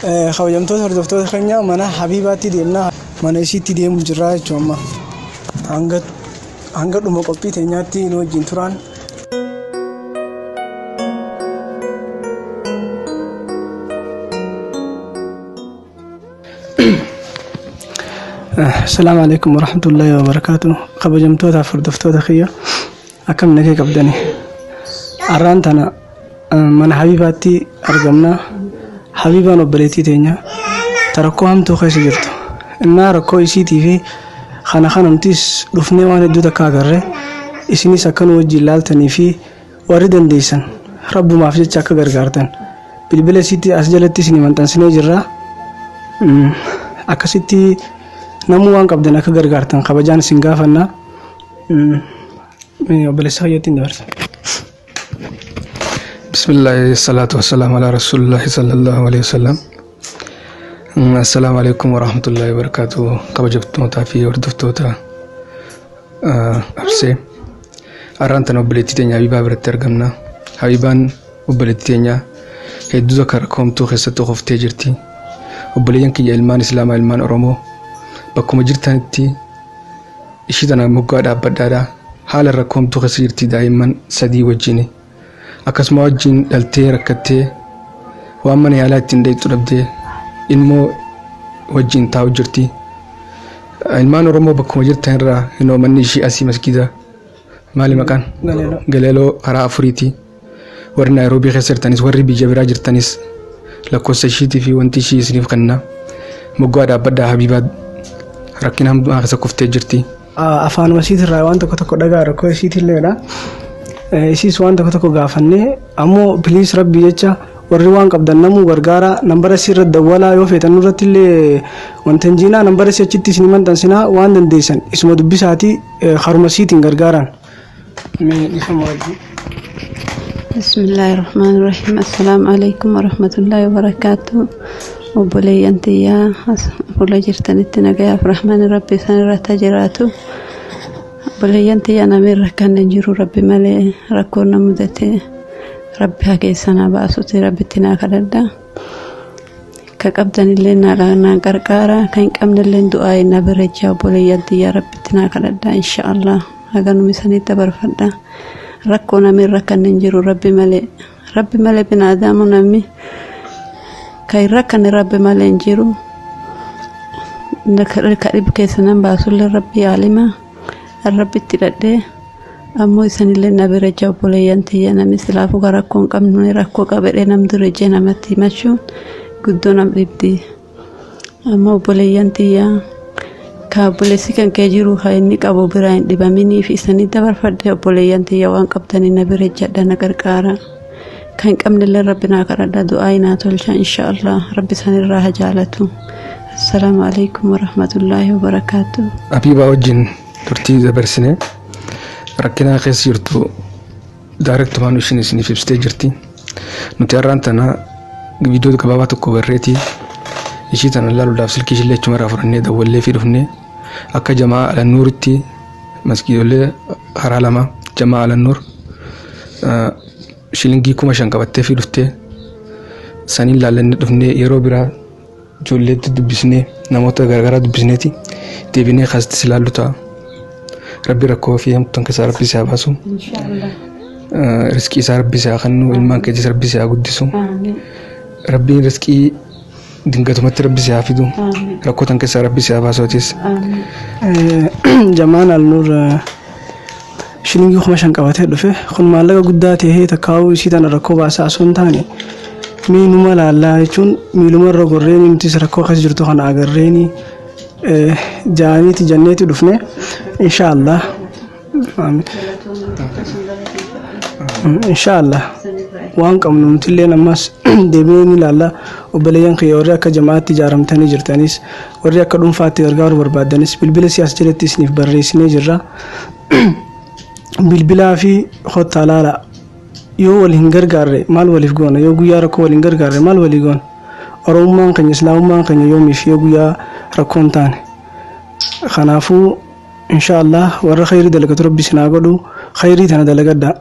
Kabajamtoota hordoftoota keenya, mana Habiibaatti deemna. Mana isiitti deemu jirra jechuun amma hanga dhuma qophii teenyaatti nu wajjin turaan. Asalaamu alaikum warahmatullahi wabarakaatu. Kabajamtootaaf hordoftoota kiyya, akkam nagee qabdani? Har'aan tana mana Habiibaatti argamna. Habiibaan obboleettii teenya ta rakkoo hamtuu keessa jirtu. Innaa rakkoo isiitii fi kana kanamtis dhufnee waan hedduu takka agarre, isinis akka nu wajjin laaltanii fi warri dandeessan rabbumaaf jecha akka gargaartan bilbila isiitti as jalatti isin maxxansinee jirra. Akkasitti namuu waan qabdan akka gargaartan kabajaan isin gaafanna. Obboleessa kiyyatti hin dabarsa. Bismillahi, salatu wassalamu ala rasulillahi sallallahu alaihi wasallam. Assalaamu alaikum warahmatullahi wabarakatuh. Kabajamtootaa fi hordoftoota Absee. Har'aan tana obboleettii teenya Habiibaa biratti argamna. Habiibaan obboleettii teenya hedduu takka rakkoomtuu keessatti kuftee jirti. Obboleeyyan kiyya, ilmaan Islaamaa, ilmaan Oromoo, bakkuma jirtanitti ishii tana moggaa dhaabbadhaadha. Haala rakkoomtuu keessa jirti, daa'imman sadii wajjini. Akkasuma wajjin dhaltee rakkattee, waan mana yaalaa ittiin dheeyxu dhabdee ilmoo wajjin taa'u jirti. Ilmaan Oromoo bakkuma jirtan irraa hin manni ishii asii masgiida maali maqaan? Galeeloo. Galeeloo karaa afuriiti. Warri Naayiroobii keessa jirtanis, warri biyya biraa jirtanis, lakkoofsa ishiitii fi wanti ishii isiniif kenna. Moggaa dhaabbadhaa, Habiibaa rakkina hamtuu keessa kuftee jirti. Afaanuma isiitirraa waan tokko tokko dhagaa, rakkoo isiitilleedha. Isiis waan tokko tokko gaafannee, ammoo please, rabbi jecha warri waan qabdan namuu gargaara. Nambara isii irratti dawwalaa, yoo feetan nurratti illee wanta hin jiinaa, nambara isii achitti isin maxxansinaa, waan dandeessan isuma dubbisaatii haruma isiitiin gargaaran. Mee dhiifama wajjin. بسم الله الرحمن الرحيم. السلام عليكم ورحمة الله وبركاته. Obboleeyyan tiyyaa, fuula jirtanitti nagayaaf rahmaan rabbi isaan irratti jiraatu. Obboleeyyan tiyyaa, namni rakkanne hin jiru rabbi malee. Rakkoon na mudate, rabbi haa keessanaa baasuti rabbitti naa kadhadha. Ka qabdanillee naa qarqaara, ka hin qabnellee du'aa na bira jira. Obboleeyyan tiyyaa, rabbitti naa kadhadha. Insha Allah haganuma isanitti dabarfadha. Rakkoo namni rakkanne hin jiru rabbi malee, rabbi malee. Binaadaamu namni ka hin rakkanne rabbi malee hin jiru. Ka dhib keessa nan baasullee rabbi yaalima rabbitti hidhadhee, ammoo isanillee na bira jira. Obboleeyyan tiyya, namni silaafuu ka rakkoo hin qabnu rakkoo qabedhee nam dura ijjee namatti himachuun guddoo nam dhibdi. Ammoo obboleeyyan tiyya, ka obboleessi kan kee jiru ka inni qabu biraa hin dhibaminiif isanii dabarfadhe. Obboleeyyan tiyya, waan qabdanii na bira jadha, na gargaara. Kan hin qabnellee rabbi naa kadhadha, du'aa naa tolcha. Insha Allah rabbi isanirraa haa jaalatu. Assalaamu alaikum warahmatullaahi wabarakaatu. Habiibaa wajjin turtii dabarsine, rakkina keessa jirtu daarektumaan ishiin isiniif ibsitee jirti. Nuti har'aan tana viidiyoo gabaabaa tokko barreetii ishii tana ilaaluudhaaf silkii ishii achumarraa fudhannee dawwallee fi dhufnee akka jamaa Alannuuritti, masgiidolee karaa lama, jamaa Alannuur shilingii 5,000 qabattee fi dhuftee saniin laallannee dhufnee, yeroo biraa ijoolleetti dubbisnee, namoota garaagaraa dubbisneeti deebinee kaasitti ilaallu ta'a. Rabbi rakkoo fi hamtuun keessaa rabbi si haa baasu. Riskii isaa rabbi si haa kennu, ilmaan keetis rabbi si haa guddisu. Rabbiin riskii dingatumatti rabbi si haa fidu. Rakkoo tan keessaa rabbi si haa baasu atis. Jamaan Alnuur shilingii 5,000 qabatee dhufe. Kun maallaqa guddaa ta'ee takkaa'uu isii tana rakkoo baasaa osoo hin taane, miinuma laallaa jechuun miiluma irra gorreen nutis rakkoo keessa jirtu kana agarreeni jaaniiti janneeti dhufne, insha Allah. Insha Allah waan qabnu nutillee ammas deebinee ni ilaalla. Obboleeyyan kiyya, warri akka jamaatti ijaaramtanii jirtanis, warri akka dhuunfaatti gargaaruu barbaaddanis, bilbila siyaas jalatti isiniif barreessinee jirra. Bilbilaa fi kottaa laala. Yoo wal hin gargaarre maal waliif goona? Yoo guyyaa rakkoo wal hin gargaarre maal walii goona? Oromummaan keenya, Islaamummaan keenya yoomiif yoo guyyaa rakkoo hin taane? Kanaafuu insha Allah warra khayrii dalagatu rabbi isin haa godhu. Khayrii tana dalagadha.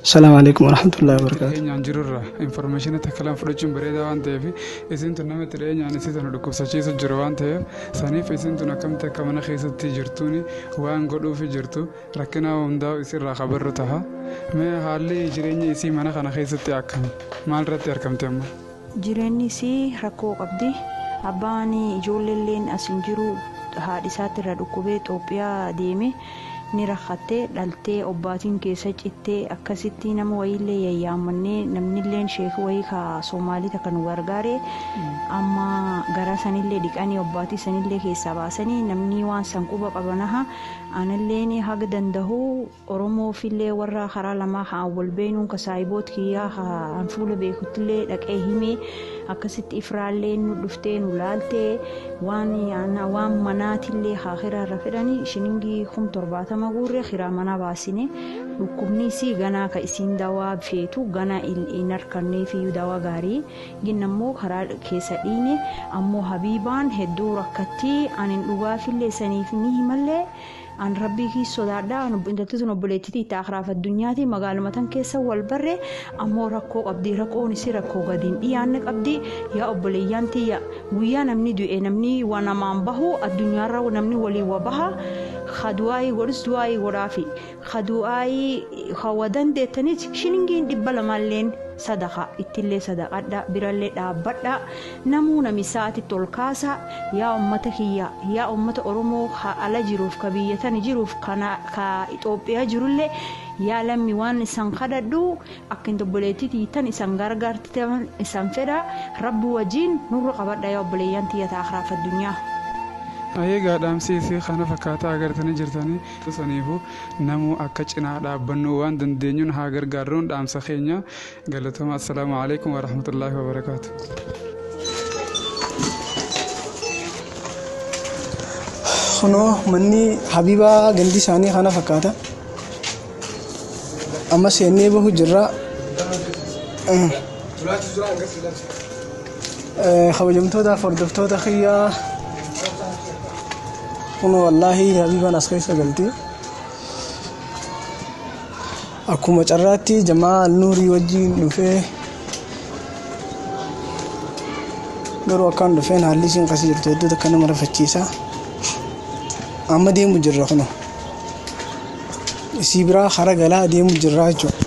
Salaamu alaikum warahmatullahi wabarakaatu. Dhiyeenyaan jirurra information takka lama fudhachuun bareedaa waan ta'eef, isin tun nama itti dhiyeenyaan isii tana dhukkubsachiisu jiru waan ta'eef, saniif isin tun akkamitti akka mana keessatti jirtuuni waan godhuufi jirtu rakkina hundaa isirraa kabarru taha. Mee haalli jireenya isii mana kana keessatti akkami? Maal irratti argamte amma? Jireenyi isii rakkoo qabdi. Abbaan ijoolleelleen as hin jiru, haadhi isaatti irra dhukkubee Itoophiyaa deeme. Ni rakkattee dhaltee obbaatiin keessa cittee, akkasitti nama wayiillee yayyaammannee, namnilleen sheekii wayii ka Soomaalii takka nu gargaare. Amma garaa sanillee dhiqanii obbaatii sanillee keessaa baasanii, namni waan san quba qabanaha. Analleen haga danda'u Oromoofillee warra karaa lamaa haa wal beenuun ka saayiboot kiyyaa haa fuula beekuttillee dhaqee himee, akkasitti ifraallee nu dhuftee nu laaltee, waan waan manaatillee haa kiraarra fedhanii shilingii 70,000 guurree kiraa mana baasine. Dhukkubni isii ganaa ka isiin dawaa feetu gana hin harkanneefiyyuu dawaa gaarii ginna immoo karaa keessa dhiine. Ammoo Habiibaan hedduu rakkattii, anin dhugaafillee saniif ni himallee. An rabbii kii sodaadha. Intalti tun obboleettitii itti akiraaf addunyaati, magaaluma tan keessa wal barre. Ammoo rakkoo qabdi, rakkoon isii rakkoo gadi hin dhiyaanne qabdi. Yaa obboleeyyaan tiyya, guyyaa namni du'e namni waa namaan bahu, addunyaarra namni walii wa baha. Ka du'aayii godhus du'aayii godhaafi, ka du'aayii ka wa dandeettanis shilingiin 200lleen sadaqa ittillee sadaqadha, birallee dhaabbadha, namuu namisaatitti ol kaasa. Yaa ummata kiyya, yaa ummata Oromoo ka ala jiruuf, ka biyya tani jiruuf, kana ka Itoophiyaa jirullee, yaa lammi, waan isan kadhadhu akka hin obboleettii tiitan isan gargaartitan isan fedha. Rabbi wajjiin nurra qabadha, yaa obboleeyyan tiyya ta akiraaf addunyaa. Egaa dhaamsi isii kana fakkaataa agartanii jirtanii. Saniifuu namuu akka cinaa dhaabbannu waan dandeenyuun haa gargaarruun dhaamsa keenya. Galatooma. Assalaamu alaikum warahmatullaahi wabarakaatu. Kunoo manni Habiibaa gandi isaanii kana fakkaata. Amma seennee bahu jirra. Kabajamtootaaf hordoftoota kiyyaa, kunoo wallaahi Habiibaan as keessa galti. Akkuma carraatti jamaa Alnuurii wajjin dhufee, garuu akkaan dhufeen haalli isiin keessa jirtu hedduu takka nama rafachiisa. Amma deemu jirra, kunoo isii biraa hara galaa deemu jirra jechuudha.